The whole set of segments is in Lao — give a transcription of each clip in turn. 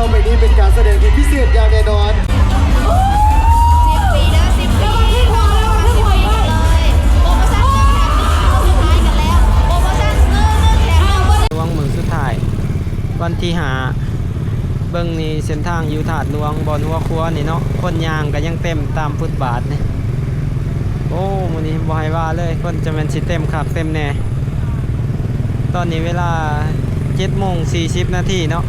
ຕໍ່ໄປນີ້ເປັນການສະແດງທີ່ພິເສດຢ່າງແນ່ນອນ. ສິບປີເດີ ສິບປີ ໂປຣໂມຊັນເລີ່ມແຖມໜຶ່ງ ມື້ສຸດທ້າຍກັນແລ້ວ ໂປຣໂມຊັນມື້ໜຶ່ງແຖມໜຶ່ງ. ລວງມື້ສຸດທ້າຍ ວັນທີຫ້າ ເບິ່ງນີ້ເສັ້ນທາງຢູ່ທາດຫຼວງ ບ່ອນຫົວຂົວນີ້ເນາະ ຄົນຍ່າງກໍຍັງເຕັມຕາມຟຸດບາດນີ້. ໂອ້ ມື້ນີ້ບໍ່ໃຫ້ວ່າເລີຍ ຄົນຈະແມ່ນຊິເຕັມຄັກເຕັມແນ່. ຕອນນີ້ເວລາເຈັດໂມງສີ່ສິບນາທີເນາະ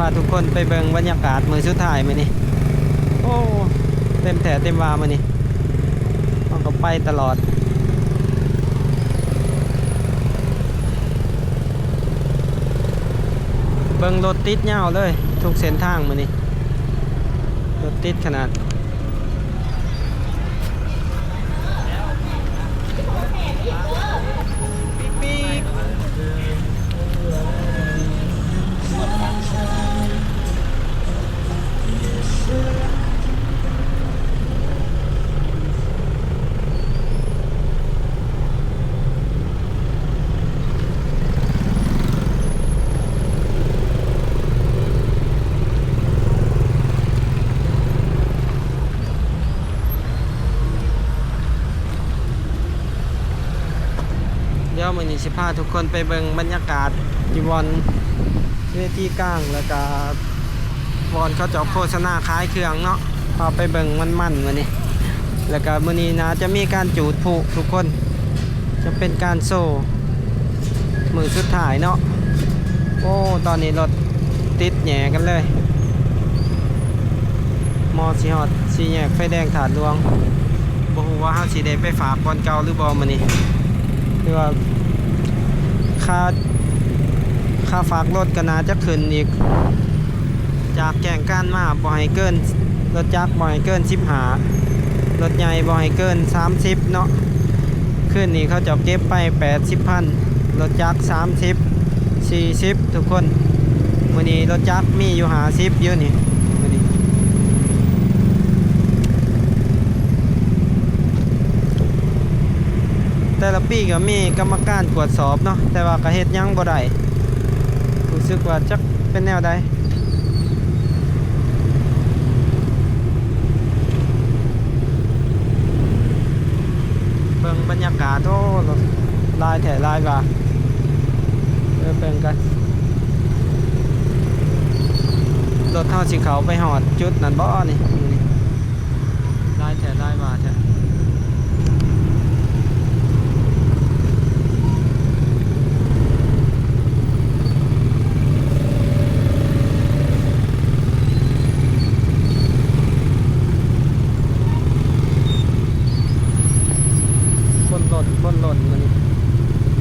ພາທຸກຄົນໄປເບິ່ງບັນຍາກາດມື້ສຸດທ້າຍມື້ນີ້. ໂອ້ ເຕັມແທ້ເຕັມວ່າມື້ນີ້ ເຮົາກໍໄປຕະຫຼອດ. ເບິ່ງລົດຕິດຍາວເລີຍ ທຸກເສັ້ນທາງມື້ນີ້ ລົດຕິດຂະໜາດ. ດຽວມື້ນີ້ຊິພາທຸກຄົນໄປເບິ່ງບັນຍາກາດຢູ່ບ່ອນເວທີກາງ ແລ້ວກະບ່ອນເຂົາເຈົ້າໂຄສະນາຂາຍເຄື່ອງເນາະ. ພາໄປເບິ່ງມັນໆມື້ນີ້ ແລ້ວກະມື້ນີ້ໜ້າຈະມີການຈູດພລຸທຸກຄົນ ຈະເປັນການໂຊມື້ສຸດທ້າຍເນາະ. ໂອ້ ຕອນນີ້ລົດຕິດແຫຍ່ກັນເລີຍ ໝໍຊິຮອດສີ່ແຍກໄຟແດງທາດຫຼວງ. ບໍ່ຮູ້ວ່າເຮົາຊິໄດ້ໄປຝາກບ່ອນເກົ່າຫຼືບໍ່ມື້ນີ້ ຫຼືວ່າຄ່າ ຄ່າຝາກລົດກໍໜ້າຈະຂຶ້ນອີກ. ຈາກແຈ້ງການມາບໍ່ໃຫ້ເກີນ ລົດຈັກບໍ່ໃຫ້ເກີນສິບຫ້າ ລົດໃຫຍ່ບໍ່ໃຫ້ເກີນສາມສິບເນາະ. ຄືນນີ້ເຂົາເຈົ້າເກັບໄປແປດສິບພັນ ລົດຈັກສາມສິບ ສີ່ສິບທຸກຄົນ. ມື້ນີ້ລົດຈັກມີຢູ່ຫ້າສິບຢູ່ນີ້ ມື້ນີ້ ແຕ່ລະປີກໍມີກຳມະການກວດສອບເນາະ ແຕ່ວ່າກໍເຮັດຫຍັງບໍ່ໄດ້ ຮູ້ສຶກວ່າຈັກເປັນແນວໃດ. ເບິ່ງບັນຍາກາດ ໂອ້ ຫຼາຍແທ້ຫຼາຍວ່າ ເອີ ເບິ່ງກັນ ລົດເຮົາຊິເຂົ້າໄປຮອດຈຸດນັ້ນບໍ່ນີ້? ຫຼາຍແທ້ຫຼາຍວ່າແທ້. ຄົນລົ້ນ ຄົນລົ້ນມື້ນີ້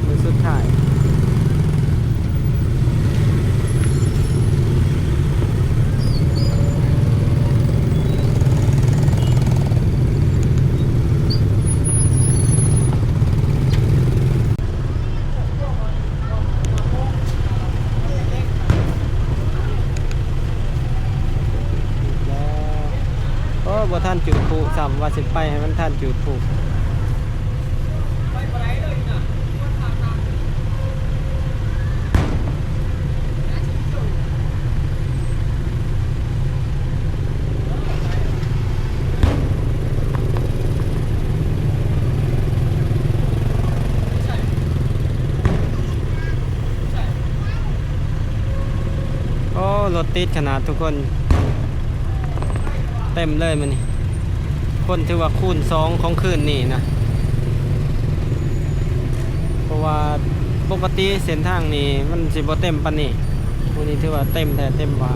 ມື້ສຸດທ້າຍ. ໂອ້ ບໍ່ທັນຈູດພລຸຊ້ຳ ວ່າຊິໄປໃຫ້ມັນທັນຈູດພລຸ. ໂອ້ ລົດຕິດຂະໜາດທຸກຄົນ. ເຕັມເລີຍມື້ນີ້ ຄົນຖືວ່າຄູນສອງຂອງຄືນນີ້ນະ ເພາະວ່າປົກກະຕິເສັ້ນທາງນີ້ມັນຊິບໍ່ເຕັມປານນີ້ ມື້ນີ້ຖືວ່າເຕັມແທ້ເຕັມວ່າ.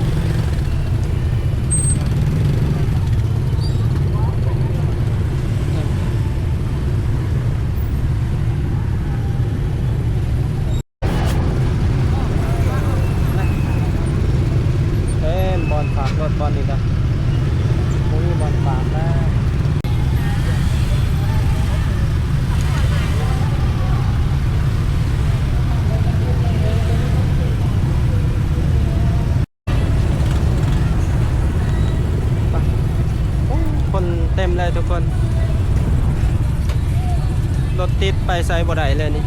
ໂ ລົດບ່ອນນີ້ກະບໍ່ມີບ່ອນປາກແລ້ວ. ໂອ້ ຄົນເຕັມເລີຍທຸກຄົນ ລົດຕິດໄປໃສບໍ່ໄດ້ເລີຍນີ້.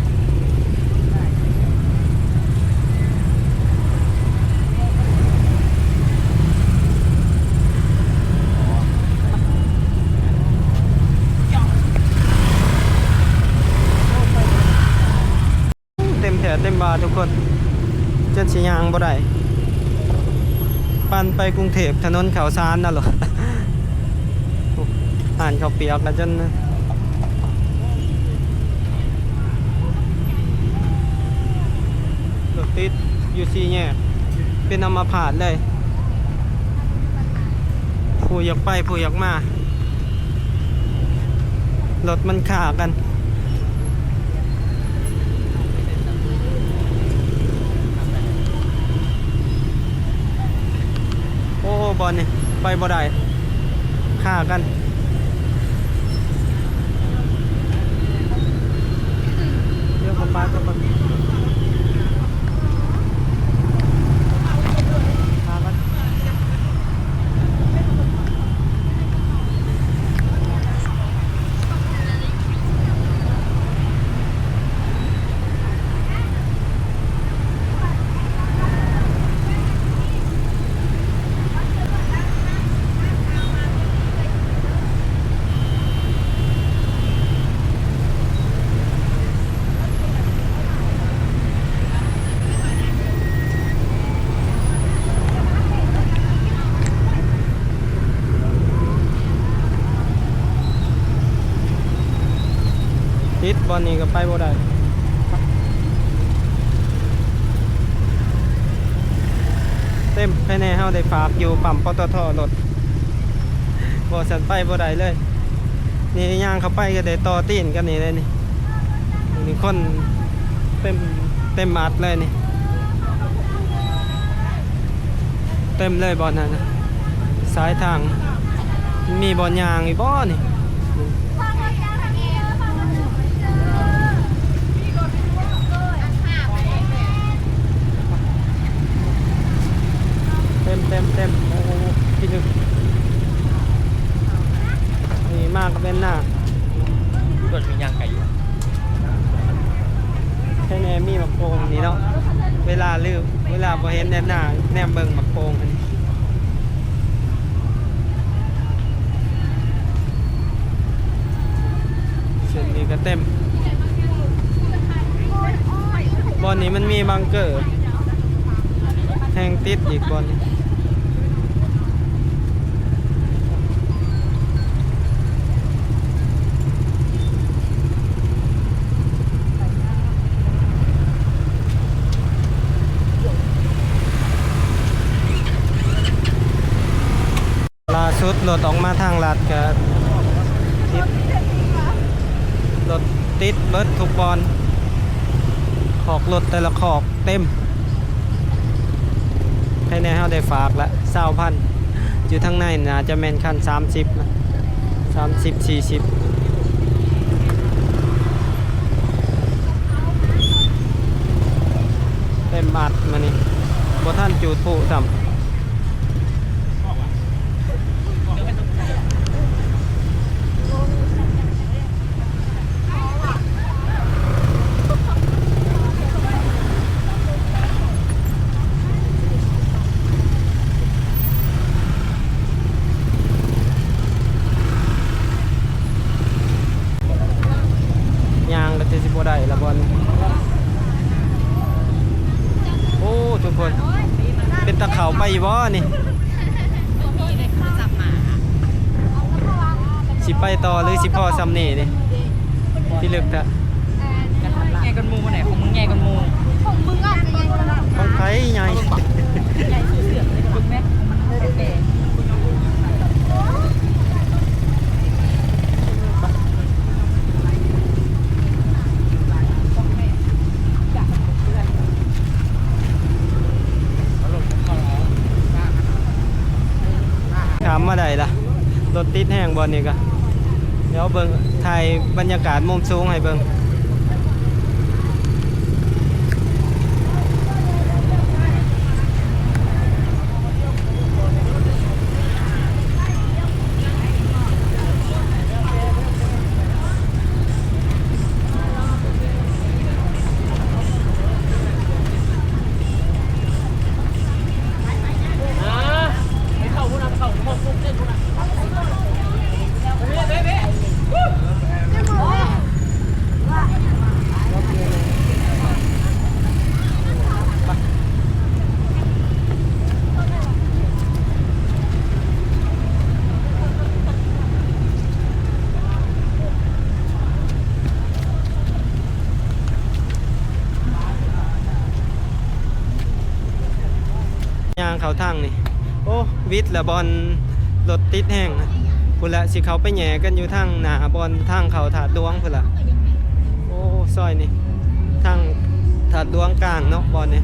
ເຕັມແທ້ເຕັມວ່າທຸກຄົນ ຈົນຊິຍ່າງບໍ່ໄດ້. ປັ່ນໄປກຸງເທບ ຖະໜົນເຂົ້າສານນະໂລດ ຮ້ານເຂົ້າປຽກນະ ຈົນລົດຕິດຢູ່ສີ່ແຍກ ເປັນອຳມະພາດເລີຍ. ຜູ້ຢາກໄປ ຜູ້ຢາກມາ ລົດມັນຄາກັນ. ໂອ້ ບ່ອນນີ້ໄປບໍ່ໄດ້ ຄາກັນ. ດຽວເຂົາປາດກ່ອນ ປາດກ່ອນ. ຕິດບ່ອນນີ້ກໍໄປບໍ່ໄດ້ ເຕັມ. ໃຜແນ່ເຮົາໄດ້ຝາກຢູ່ປ້ຳ ປຕທ ລົດ ບໍ່ຊັ້ນໄປບໍ່ໄດ້ເລີຍ. ນີ້ຍ່າງເຂົ້າໄປກໍໄດ້ຕໍ່ຕີນກັນນີ້ເລີຍນີ້. ນີ້ຄົນເຕັມ ເຕັມອັດເລີຍນີ້ ເຕັມເລີຍບ່ອນນັ້ນນະ. ສາຍທາງມີບ່ອນຍ່າງອີກບໍ່ນີ້? ເຕັມ ເຕັມ ເຕັມ. ໂອ້ ທີ່ໜຶ່ງ ນີ້ມາກະແມ່ນໜ້າ ລົດມີຍ່າງໄກຢູ່. ແທ້ແນ່ມີໝາກໂປ່ງນີ້ເນາະ ເວລາລືມ ເວລາບໍ່ເຫັນແນມໜ້າ ແນມເບິ່ງໝາກໂປ່ງຫັ້ນ. ເສັ້ນນີ້ກໍເຕັມ ບ່ອນນີ້ມັນມີບັງເກີ ແຮ່ງຕິດອີກບ່ອນນີ້. ລ່າສຸດລົດອອກມາທາງລັດກະຕິດ ລົດຕິດເບິດທຸກບ່ອນ ຄອກລົດແຕ່ລະຄອກເຕັມ. ໃຜແນ່ເຮົາໄດ້ຝາກລະຊາວພັນ ຢູ່ທາງໃນໜ້າຈະແມ່ນຄັນສາມສິບນະ ສາມສິບ ສີ່ສິບ. ເຕັມອັດມື້ນີ້ ບໍ່ທັນຈູດພູ້ຊ້ຳ. ຍ່າງກໍຄືຊິບໍ່ໄດ້ລະບ່ອນນີ້. ໂອ້ ທຸກຄົນ ເປັນຕາເຂົ້າໄປຢູ່ບໍ່ນີ້? ຊິໄປຕໍ່ຫຼືຊິພໍ້ຊ່ຳນີ້ນີ້? ພິລຶກແທ້. ໃຫຍ່ກວ່າໝູ່ນີ້ ຂອງມຶງໃຫຍ່ກວ່າໝູ່. ຂອງມຶງອະ ຂອງໃຜໃຫຍ່? ໃຫຍ່ສຸດເສືອກເລີຍ ເບິ່ງແມະ ຂອງມັນແປກ. ເອົາລົງມາເອົາ ເອົາ ເອົາ. ນຳມາໄດ້ລະ ລົດຕິດແຮງບ່ອນນີ້ກະ ດຽວເບິ່ງ ຖ່າຍບັນຍາກາດມຸມສູງໃຫ້ເບິ່ງ. ຍ່າງເຂົ້າທາງນີ້ ໂອ້ ວິດລະບ່ອນລົດຕິດແຮງ ພຸ້ນລະ ຊິເຂົ້າໄປແຫຍ່ກັນຢູ່ທາງໜ້າບ່ອນທາງເຂົ້າທາດຫຼວງພຸ້ນລະ. ໂອ້ ຊອຍນີ້ ທາງທາດຫຼວງກາງເນາະ ບ່ອນນີ້.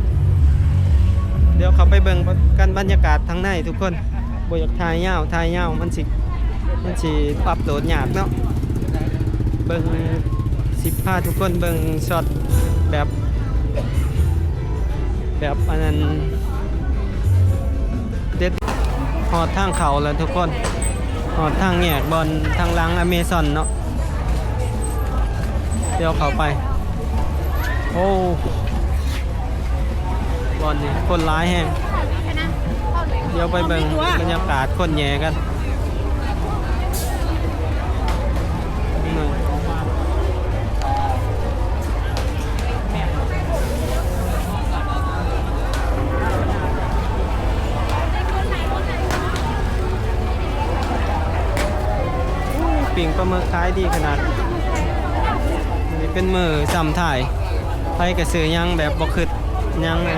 ດຽວເຂົ້າໄປເບິ່ງກັນບັນຍາກາດທາງໃນທຸກຄົນ. ບໍ່ຢາກຖ່າຍຍາວ ຖ່າຍຍາວມັນຊິ ມັນຊິອັບໂຫຼດຍາກເນາະ. ເບິ່ງ ຊິພາທຸກຄົນເບິ່ງຊັອດແບບ ແບບອັນນັ້ນເດັດ. ຮອດທາງເຂົ້າແລ້ວທຸກຄົນ ຮອດທາງແຍກບ່ອນທາງຫຼັງອາເມຊອນເນາະ. ດຽວເຂົ້າໄປ ໂອ້ ບ່ອນນີ້ຄົນຫຼາຍແຮງ. ດຽວໄປເບິ່ງບັນຍາກາດຄົນແຫຍ່ກັນ. ປີ້ງປາໝຶກຂາຍດີຂະໜາດ. ມື້ນີ້ເປັນມື້ຊ້ຳທ້າຍ ໃຜກະຊື້ຫຍັງແບບບໍ່ຄຶດຫຍັງນະ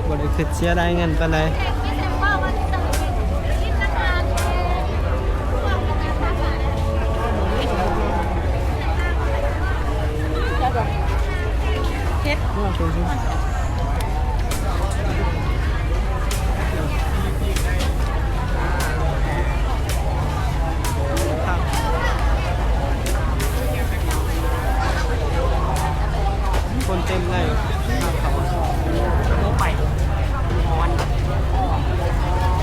ບໍ່ໄດ້ຄຶດເສຍດາຍເງິນປານໃດ. ເຮັດ ຄົນເຕັມເລີຍ.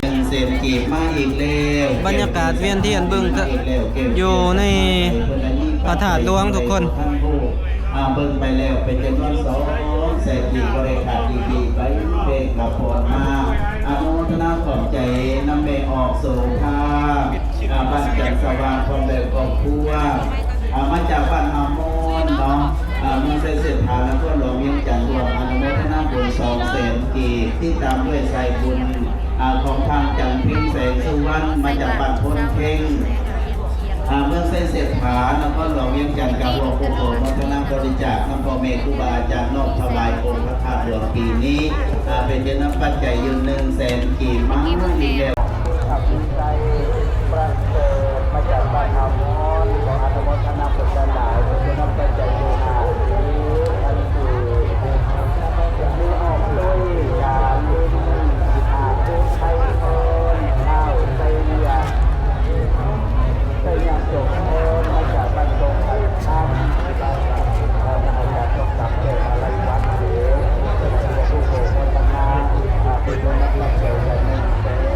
ໜຶ່ງແສນກີບມາອີກແລ້ວ. ບັນຍາກາດວຽນທຽນເບິ່ງກະຢູ່ໃນພະທາດຫຼວງທຸກຄົນ. ອ່າ ເບິ່ງໄປແລ້ວເປັນຈຳນວນສອງແສນກີບ ບໍລິຈາກດີໆ ໄປເພງກັບພອນມາ ອະນຸໂມທະນາຂອບໃຈນຳແມ່ອອກໂສພາ ອ່າ ບ້ານຈັນສະຫວ່າງ ພ້ອມດ້ວຍຄອບຄົວ ອ່າ ມາຈາກບ້ານອາມອນເນາະ ອ່າ ເມືອງໄຊເສດຖາ ນະຄອນຫຼວງວຽງຈັນ ຮ່ວມອະນຸໂມທະນາບຸນສອງແສນກີບ ຕິດຕາມດ້ວຍສາຍບຸນ ອ່າ ຂອງທາງຈັນເພັງ ແສງສຸວັນ ມາຈາກບ້ານໂພນເພັງ ອ່າ ເມືອງໄຊເສດຖາ ນະຄອນຫຼວງວຽງຈັນ ກະຮ່ວມອະນຸໂມທະນາບໍລິຈາກນຳພໍ່ແມ່ຄູບາອາຈານ ນ້ອມຖວາຍອົງພະທາດຫຼວງປີນີ້ ອ່າ ເປັນຈຳນວນປັດໄຈຢູ່ໜຶ່ງແສນກີບ ມາອີກແລ້ວ. ຄັບ ໄຊປະເສີດ ມາຈາກບ້ານອາມອນ ຂໍອະນຸໂມທະນາບຸນຫຼາຍໆ ເປັນຈຳນວນປັດໄຈຢູ່ຫ້າສິບພັນກີບ. ມີອອກໂດຍການ ອາ ເປັນໄຊທອງ ທ້າວໄຊຍະ ໄຊຍະສົມພອນ ມາຈາກບ້ານດົງໄຊຄຳ ມາຈາກ ຕ້ອງການແກ້ອາໄລວັດເດ ເປັນຜູ້ໂປດໂມທະນາ ອາ ເປັນບຸນນຳປັດໄຈ ໜຶ່ງແສນ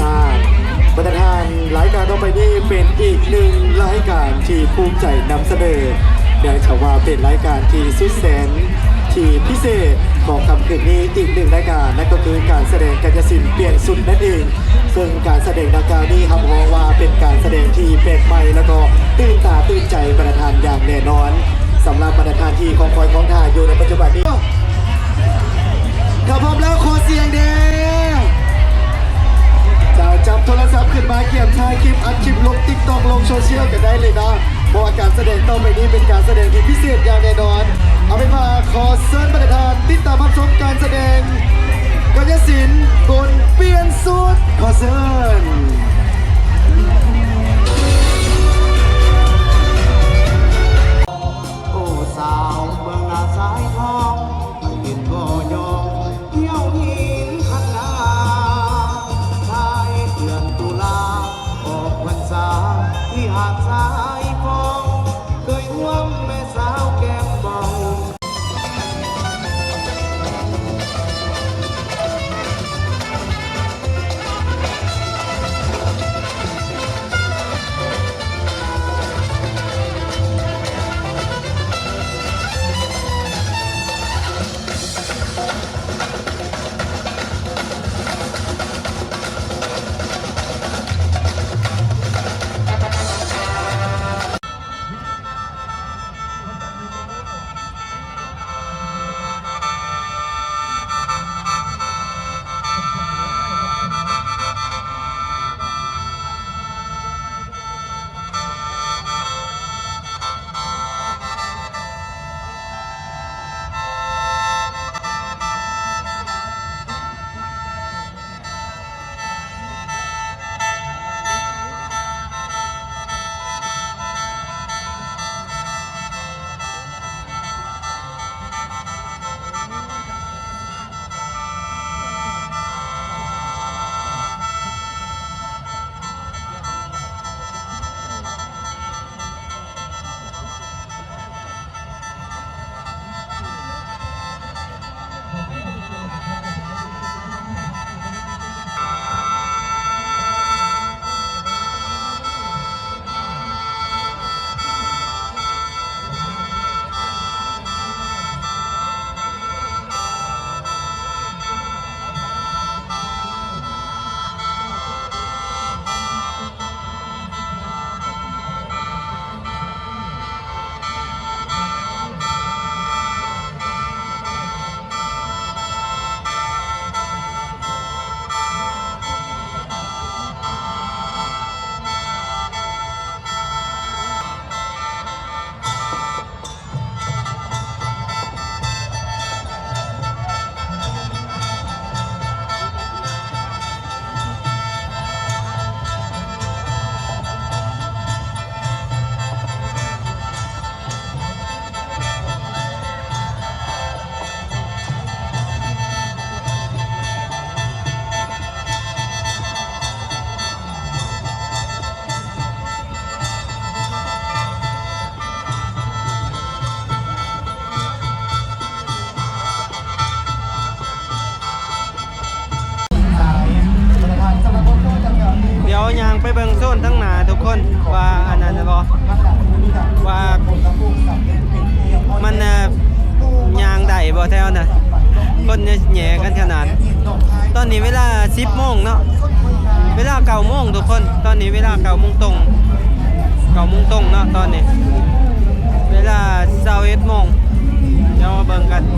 ທ່ານ ບັນດາທ່ານ ລາຍການຕໍ່ໄປນີ້ເປັນອີກໜຶ່ງລາຍການທີ່ພູມໃຈນຳສະເໜີ ເນື່ອງຈາກວ່າເປັນລາຍການທີ່ສຸດແສນທີ່ພິເສດຂອງຄ່ຳຄືນນີ້ ອີກໜຶ່ງລາຍການ ນັ້ນກໍຄືການສະແດງກາຍະສິນປ່ຽນຊຸດນັ້ນເອງ. ເຊິ່ງການສະແດງດັ່ງກ່າວນີ້ຮັບຮອງວ່າເປັນການສະແດງທີ່ແປກໃໝ່ ແລ້ວກໍຕື່ນຕາຕື່ນໃຈບັນດາທ່ານຢ່າງແນ່ນອນ. ສຳລັບບັນດາທ່ານທີ່ຄອງຄອຍຄອງຖ້າຢູ່ໃນປັດຈຸບັນນີ້ ຖ້າພ້ອມແລ້ວຂໍສຽງແດ່. ຈະຈັບໂທລະສັບຂຶ້ນມາກຽມຖ່າຍຄລິບ ອັດຄລິບລົງຕິກຕັອກ ລົງໂຊຊຽວກໍໄດ້ເລີຍເນາະ ເພາະວ່າການສະແດງຕໍ່ໄປນີ້ເປັນການສະແດງທີ່ພິເສດຢ່າງແນ່ນອນ. ເອົາເປັນວ່າຂໍເຊີນບັນດາທ່ານຕິດຕາມຮັບຊົມການສະແດງກາຍະສິນບົນປ່ຽນຊຸດ. ຂໍເຊີນ. ໂອ້ ສາວເມືອງນາຊາຍທອງ ໃຜເຫັນກໍຍອມ ທ່ຽວຫີນຄັນນາ ທ້າຍເດືອນຕຸລາ ອອກພັນສາທີ່ຫາດຊາຍຟອງ ເຄີຍຮ່ວມແມ່ສາວແກ້ມບອງ. ດຽວຍ່າງໄປເບິ່ງໂຊນທາງໜ້າທຸກຄົນ ວ່າອັນນັ້ນແມ່ນບໍ່ ວ່າມັນ ເອີ ຍ່າງໄດ້ບໍ່ແຖວນັ້ນ ຄົນແຍ່ກັນຂະໜາດ. ຕອນນີ້ເວລາສິບໂມງເນາະ ເວລາເກົ້າໂມງທຸກຄົນ ຕອນນີ້ເວລາເກົ້າໂມງຕົງ ເກົ້າໂມງຕົງເນາະ ຕອນນີ້ເວລາຊາວເອັດໂມງ. ດຽວມາເບິ່ງກັນ. ເ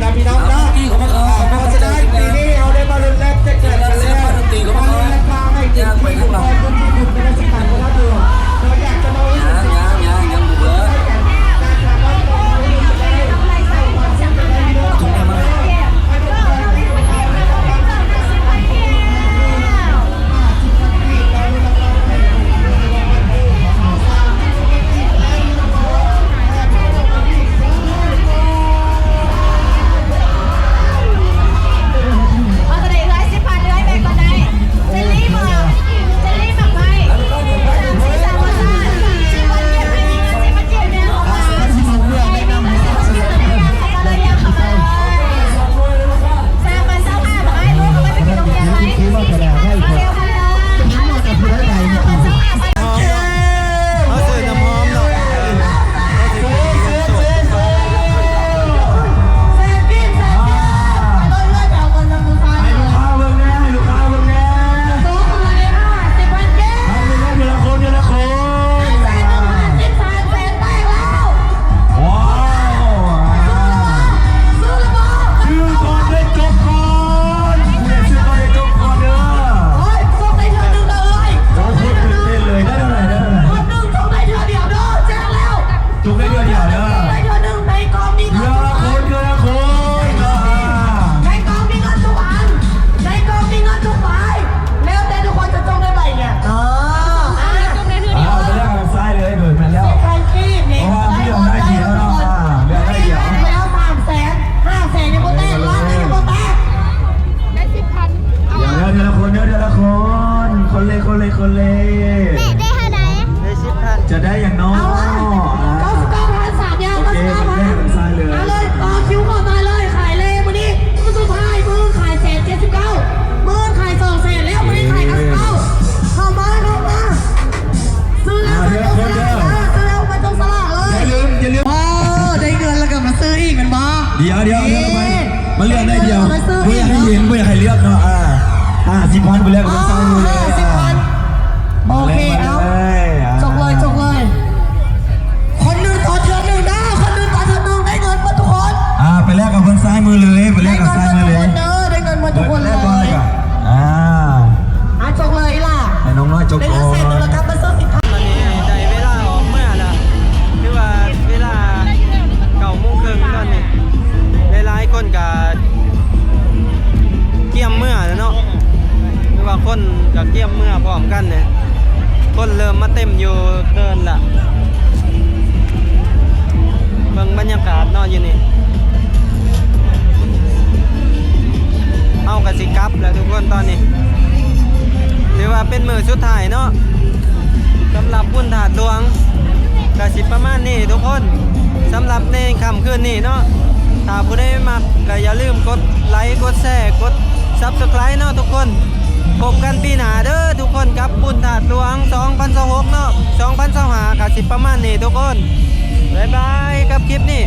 ນະພີ່ນ້ອງເນາະ ເພາະສະນັ້ນປີນີ້ເຮົາໄດ້ມາລຸ້ນແລກແຈກແຖມກັນແລ້ວ ມາລຸ້ນແລກມາໃຫ້ເຕັມທີ່ທຸກຄົນ ທຸກໆຄົນ ບໍ່ວ່າຊິເປັນຄົນລະດວງ ເຮົາຢາກຈະມາອຸດໜູນສິນຄ້າ ເອົາເທົ່າໃດເອື້ອຍ ສິບພັນ ເອື້ອຍແບ່ງກ່ອນໄດ້ ເຈລລີ້ບໍ່ ເຈລລີ້ໝາກໄມ້ ສາມສີ່ສາມ ບໍ່ຊາດ ສິບພັນ ເກັບໃຫ້ ສິບພັນ ເກັບແນ່ ເອົາມາ ເອົາມາເລີຍ ເອົາມາເລີຍ ສາມພັນ ຊາວຫ້າ ບໍ່ໄດ້ລູກ ເອົາໄປໄປໂຮງຮຽນໄວ້ ມາເລັວ ມາເລີຍ ສາມພັນ ຊາວຫ້າ ເອົາຊື້ນ້ຳຫອມເນາະ ເອົາຊື້ນ້ຳຫອມ ໃຫ້ລູກຄ້າເບິ່ງແດ່ ໃຫ້ລູກຄ້າເບິ່ງແດ່ ໃຫ້ເບິ່ງແດ່ ໃຫ້ເບິ່ງແດ່ ເທື່ອລະຄົນ ເທື່ອລະຄົນ ວ້າວ ຊື້ກ່ອນໄດ້ຈົບກ່ອນ ຜູ້ໃດຊື້ກ່ອນໄດ້ຈົບກ່ອນເດີ ໂອ້ຍ ສົ່ງໄດ້ເທື່ອໜຶ່ງເດີເອື້ອຍ ໂອ້ ໂຄດຕື່ນເຕັ້ນເລີຍ ໄດ້ເທົ່າໃດ ໄດ້ເທົ່າໃດ ຄົນໜຶ່ງສົ່ງໄດ້ເທື່ອດຽວເດີ ແຈ້ງແລ້ວ ຈົບໄດ້ເທື່ອດຽວເດີ ເທື່ອໜຶ່ງໃນກອງມີເງິນ ເທື່ອລະຄົນ ເທື່ອລະຄົນ ໃນກອງມີເງິນທຸກອັນ ໃນກອງມີເງິນທຸກໃບ ແລ້ວແຕ່ທຸກຄົນຈະຈົງໄດ້ໃບເນຍ ເອີ ອ່າ ອ່າ ໄປແລກກັບທາງຊ້າຍເລີຍ ໂດຍແມ່ນແລ້ວ ສິບພັນກີບນີ້ ເພາະວ່າເລືອກໄດ້ດຽວເນາະ ອ່າ ເລືອກໄດ້ດຽວ ແລ້ວສາມແສນ ຫ້າແສນຍັງບໍ່ແຕກ ລ້ານໜຶ່ງຍັງບໍ່ແຕກ ໄດ້ສິບພັນ ດຽວ ເທື່ອລະຄົນເດີ ເທື່ອລະຄົນ ຄົນເລ ຄົນເລ ຄົນເລ ແມ່ໄດ້ເທົ່າໃດ? ໄດ້ສິບພັນ ຈະໄດ້ຫຍັງເນາະ? ເອົາ ເກົ້າສິບເກົ້າພັນ ສາມຢ່າງ ໂອເຄ ເກົ້າສິບເກົ້າພັນ ເອົາເລີຍ ຕໍ່ຄິວເຂົ້າມາເລີຍ ຂາຍເລມື້ນີ້ ມື້ສຸດທ້າຍ ມື້ອື່ນຂາຍແສນເຈັດສິບເກົ້າ ມື້ອື່ນຂາຍສອງແສນແລ້ວ ມື້ນີ້ຂາຍເກົ້າສິບເກົ້າ ເຂົ້າມາ ເຂົ້າມາ ຊື້ແລ້ວ ເອົາເດີ ຊື້ແລ້ວ ມາຈັບສະຫຼາກເລີຍ ຢ່າລືມ ຢ່າລືມ ໂອ້ ໄດ້ເງິນແລ້ວກໍມາຊື້ອີກແມ່ນບໍ່? ດຽວ ດຽວ ດຽວ ໄປ ມາເລືອກໄດ້ດຽວ ໄປຊື້ ບໍ່ຢາກໃຫ້ເຫັນ ບໍ່ຢາກໃຫ້ເລືອກເນາະ ອ່າ ຫ້າສິບພັນ ໄປແລກກັບທາງຊ້າຍມືເລີຍ ຫ້າສິບພັນ ອ່າ ໂອເຄ ເອົາ ມາເລີຍ ຈົກເລີຍ ຈົກເລີຍ ຄົນໜຶ່ງຕໍ່ເທື່ອໜຶ່ງເດີ ຄົນໜຶ່ງຕໍ່ເທື່ອໜຶ່ງ ໄດ້ເງິນໝົດທຸກຄົນ ອ່າ ໄປແລກກັບທາງຊ້າຍມືເລີຍ ໄປແລກກັບທາງຊ້າຍມືເລີຍ ໄດ້ເງິນໝົດທຸກຄົນເລີຍ ເບິດແລ້ວກ່ອນ ອ່າ ອ່າ ຈົກເລີຍອີ່ຫຼ້າ ໃຫ້ນ້ອງນ້ອຍຈົກກ່ອນ ໄດ້ເງິນແສນໜຶ່ງແລ້ວກັບມາຊື້ສິບພັນ ຕອນນີ້ໄດ້ເວລາອອກເມືອແລ້ວ ຖືວ່າເວລາເກົ້າໂມງເຄິ່ງຕອນນີ້ ຫຼາຍໆຄົນກະກຽມເມືອແລ້ວເນາະ ຄືວ່າຄົນກະກຽມເມືອພ້ອມກັນເດ້ ຄົນເລີ່ມມາເຕັມຢູ່ເດີ່ນລະ ເບິ່ງບັນຍາກາດເນາະຢູ່ນີ້ ເຮົາກະຊິກັບແລ້ວທຸກຄົນຕອນນີ້ ຖືວ່າເປັນມື້ສຸດທ້າຍເນາະ ສຳລັບບຸນທາດຫຼວງ ກະຊິປະມານນີ້ທຸກຄົນ ສຳລັບໃນຄ່ຳຄືນນີ້ເນາະ ຖ້າຜູ້ໃດມັກກະຢ່າລືມກົດໄລ ກົດແຊ ກົດ Subscribe ເນາະທຸກຄົນ ພົບກັນປີໜ້າເດີທຸກຄົນ ກັບບຸນທາດຫຼວງສອງພັນຊາວຫົກເນາະ ສອງພັນຊາວຫ້າກະຊິປະມານນີ້ທຸກຄົນ ບາຍບາຍ ກັບຄລິບນີ້